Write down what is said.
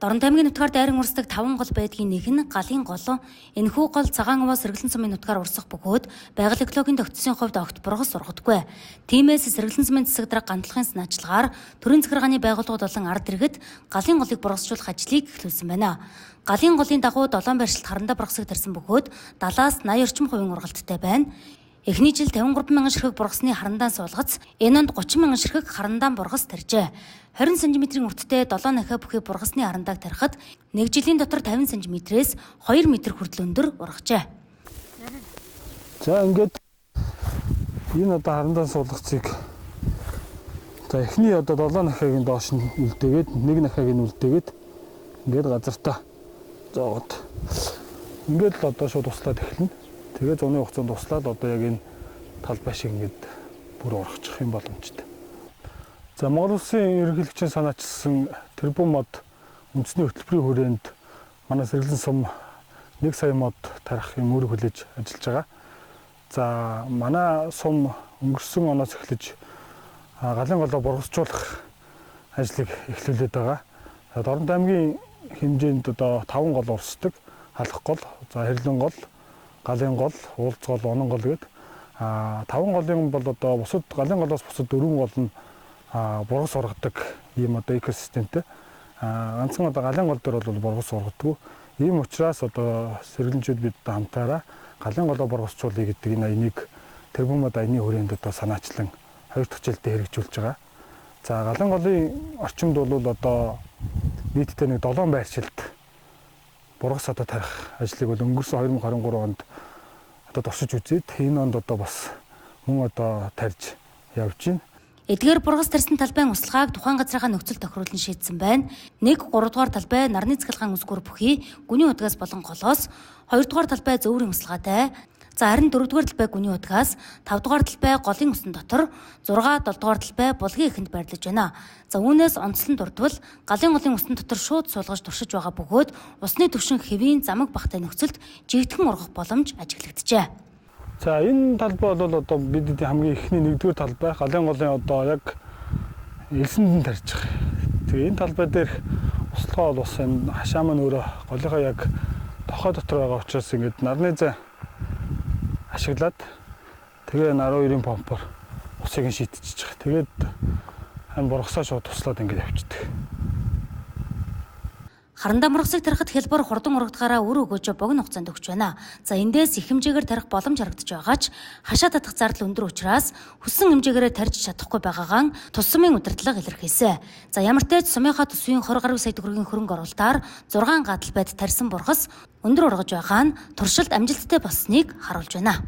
Дорнод аймгийн нутгаар дайран урсдаг 5 гол байдгийн нэг нь галын гол. Энэхүү гол Цагаан овоо Сэргэлэн сумын нутгаар урсах бөгөөд байгаль экологийн тогтцсон хувьд огт бургас ургадаггүй. Тиймээс Сэргэлэн сумын засаг дарга гантлахын санаачлагаар төрийн захиргааны байгууллагууд болон ард иргэд галын голыг бургасжуулах ажлыг эхлүүлсэн байна. Галын голын дагуу 7 байршилд харандаа бургасыг тарьсан бөгөөд 70-аас 80 орчим хувийн ургалттай байна. Эхний жил 53 мянган ширхэг бургасны харандаан суулгац, энэ онд 30 мянган ширхэг харандаан бургас тарьжээ. 20 см-ийн өрттэй 7 нахиа бүхий бургасны харандааг тарихад нэг жилийн дотор 50 см-ээс 2 м хүртэл өндөр ургажээ. За ингээд энэ одоо харандаан суулгацыг за эхний одоо 7 нахиагийн доош нь үлдээгээд, нэг нахиаг нь үлдээгээд ингээд газартаа зоогод ингээд л одоо шууд услаад эхэлнэ. Тэгээ зуны хугацаанд туслаад одоо яг энэ талбай шиг ингээд бүр ургачих юм боломжтой. За Монгол Улсын ерөнхийлөгчийн санаачилсан тэрбум мод үндэсний хөтөлбөрийн хүрээнд манай Сэргэлэн сум 1 сая мод тарих юм үүрэг хүлээж ажиллаж байгаа. За манай сум өнгөрсөн оноос эхлэж галын голоо бургасжуулах ажлыг эхлүүлээд байгаа. За Дорнод аймгийн хэмжээнд одоо 5 гол урсдаг. Халах гол, за Хэрлэн гол, галын гол, уулз гол, онон гол гээд 5 голын бол одоо бусад галын голоос бусад 4 гол нь бургас ургадаг ийм одоо экосистемтэй. Ганцхан одоо галын гол дээр бол бургас ургадаг. Ийм учраас одоо сэргэлэнчүүд бид хамтаараа галын голоо бургасжуулъя гэдэг энэ аянийг тэрбум мод аяны хүрээнд одоо санаачлан 2 дахь жилдээ хэрэгжүүлж байгаа. За галын голын орчимд бол одоо нийтдээ нэг 7 байршилд бургас одоо тарих ажлыг бол өнгөрсөн 2023 онд одоо туршиж үзээд энэ онд одоо бас мөн одоо тарьж явж байна. Эдгээр бургас тарьсан талбайн услахааг тухайн газрынхаа нөхцөл тохируулан шийдсэн байна. 1 3 дугаар талбай нарны цахилгаан үсгүүр бүхий гүний удгаас болон голоос, 2 дугаар талбай зөөврийн услахаатай. За харин 4 дугаар талбай гүний удгаас, 5 дугаар талбай голын усан дотор, 6 7 дугаар талбай булгийн эхэнд байрлаж байна. За үүнээс онцлон дурдвал галын голын усан дотор шууд суулгаж туршиж байгаа бөгөөд усны түвшин хэвийн замаг багтай нөхцөлд жигдхэн ургах боломж ажиглагджээ. За энэ талбай бол одоо бидний хамгийн эхний нэгдүгээр талбай галын голын одоо яг элсэнд нь тарьж байгаа. Тэгээ энэ талбай дээр услахаа бол бас энэ хашаа маань өөрөө голынхаа яг тохой дотор байгаа учраас ингээд нарны зай ашиглаад тэгээ наруу 90 помпоор усыг нь шийдчихэж байгаа. Тэгээд хан бургасаа шууд туслаад ингээд явчихдаг. Харандаа мургасыг тарихад хялбар хурдан ургадгаараа үр өгөөжөө богино хугацаанд өгч байна. За эндээс их хэмжээгээр тарих боломж харагдаж байгаа ч хашаа татах зардал өндөр учраас хүссэн хэмжээгээрээ тарьж чадахгүй байгаагаан тус сумын удирдлага илэрхийлсэн. За ямар ч тач сумынхаа төсвийн 20 гаруй сая төгрөгийн хөрөнгө оруулалтаар 6 гадалбайд тарьсан бургас өндөр ургаж байгаа нь туршилт амжилттай болсныг харуулж байна.